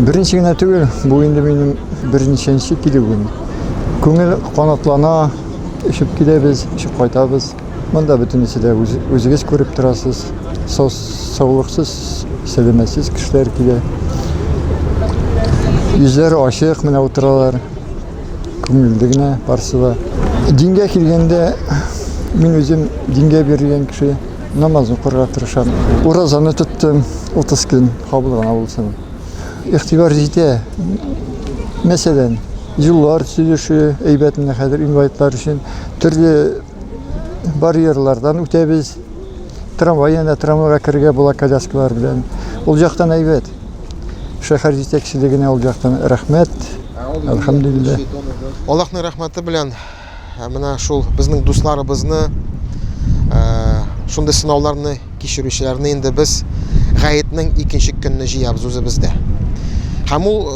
Беренче генә түгел, бу инде минем берничәнче килүем. Күңел канатлана, эчеп киләбез, эчеп кайтабыз. Монда бөтенесе дә үз, үзегез күреп торасыз. Сау, саулыксыз, сәламәтсез кешеләр килә. Йөзләре ачык менә утыралар. Күңелле генә барысы да. Дингә килгәндә, мин үзем дингә бирелгән кеше. Намаз укырга тырышам. Уразаны тоттым, 30 көн кабул гына булсын. Игътибар җитә. Мәсәлән, юллар төзелеше әйбәт менә хәзер инвалидлар өчен төрле барьерлардан үтәбез. Трамвай янә трамвайга керергә була коляскалар белән. Ул жактан әйбәт. Шәһәр җитәкчелегенә ул жактан рәхмәт. Әлхәмдүлилләһ. Аллаһның рәхмәте белән менә шул безнең дусларыбызны шундый сынауларны кичерүчеләрне инде без гаетнең икенче көнне җыябыз үзебездә. Һәм ул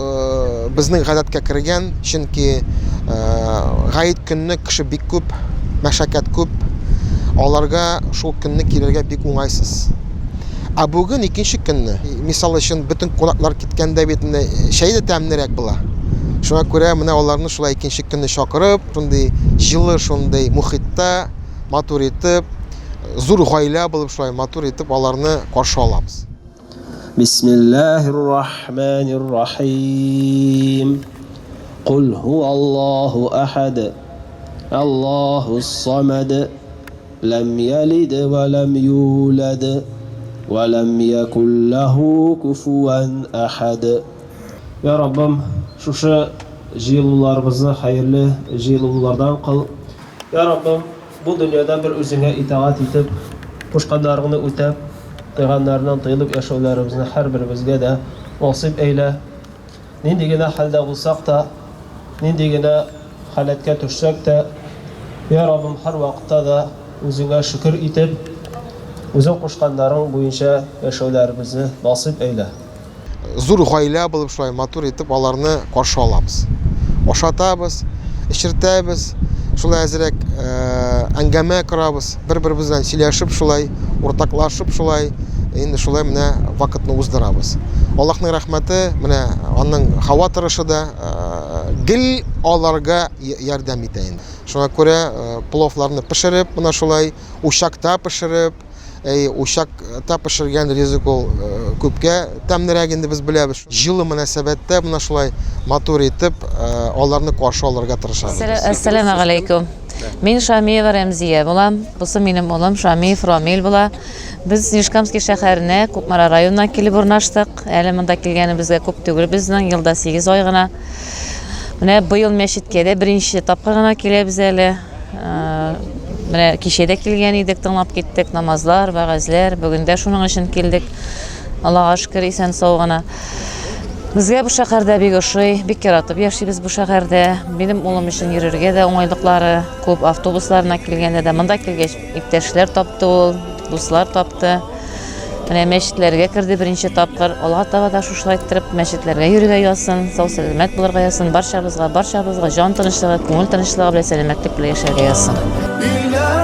безнең гадәткә кергән, чөнки гает көнне кеше бик күп, мәшәкать күп. Аларга шул көнне килергә бик уңайсыз. Ә бүген икенче көнне, мисал өчен, бөтен кунаклар киткәндә бит инде чәй дә тәмлерәк була. Шуңа күрә менә аларны шулай икенче көнне чакырып, шундый җылы, шундый мохитта, матур итеп, зур гаилә булып шулай матур итеп аларны каршы алабыз. Бисмиллаһир рахманир рахим. Кул һуаллаһу ахад. Аллаһус самад. Ләм ялид вә ләм юлад вә ләм якул ләһу куфуән әхәд. Я Раббым, шушы җыелуларыбызны хәерле җыелулардан кыл. Я Раббым, бу дөньяда бер Үзеңә итагать итеп, кушканнарыңны үтәп, тыйганнарыннан тыелып яшәүләребезне һәрберебезгә дә насыйп әйлә. Нинди генә хәлдә булсак та, нинди генә халәткә төшсәк тә, йа Раббым, һәрвакытта да Үзеңә шөкер итеп, Үзең кушканнарың буенча яшәүләребезне насыйп әйлә. Зур гаилә булып шулай матур итеп аларны каршы алабыз. Ашатабыз, эчертәбез, шулай әзрәк әңгәмә корабыз, бер-беребез белән сөйләшеп шулай, уртаклашып шулай, инде шулай менә вакытны уздырабыз. Аллаһның рәхмәте, менә аның һава торышы да гел аларга ярдәм итә инде. Шуңа күрә пловларны пешереп, менә шулай учакта пешереп, әй, учакта пешергән ризык ул күпкә тәмлерәк инде без беләбез. Җылы мөнәсәбәттә менә шулай матур итеп аларны каршы алырга тырышабыз. Әссәламәгаләйкүм. Мин Шамиева Рәмзия булам. Бусы минем улым Шамиев Рамил була. Без Нижкамский шәһәренә Кукмара районына килеп урнаштык. Әле монда килгәнебезгә күп түгел безнең, елда 8 ай гына. Менә быел мәчеткә дә беренче тапкыр гына киләбез әле. Э, менә кичә дә килгән идек, тыңлап киттек, намазлар, вәгазьләр. Бүген дә шуның өчен килдек. Аллага шөкер, исән-сау гына. Безгә бу шәһәрдә бик ошый, бик яратып яшибез бу шәһәрдә. Минем улым өчен йөрергә дә уңайлыклары күп, автобусларына килгәндә дә, монда килгәч иптәшләр тапты ул, дуслар тапты. Менә мәчетләргә керде беренче тапкыр. Алга таба да шушылай иттереп мәчетләргә йөрергә язсын, сау-сәламәт булырга язсын барчабызга, барчабызга җан тынычлыгы, күңел тынычлыгы белән сәламәтлек белән яшәргә язсын.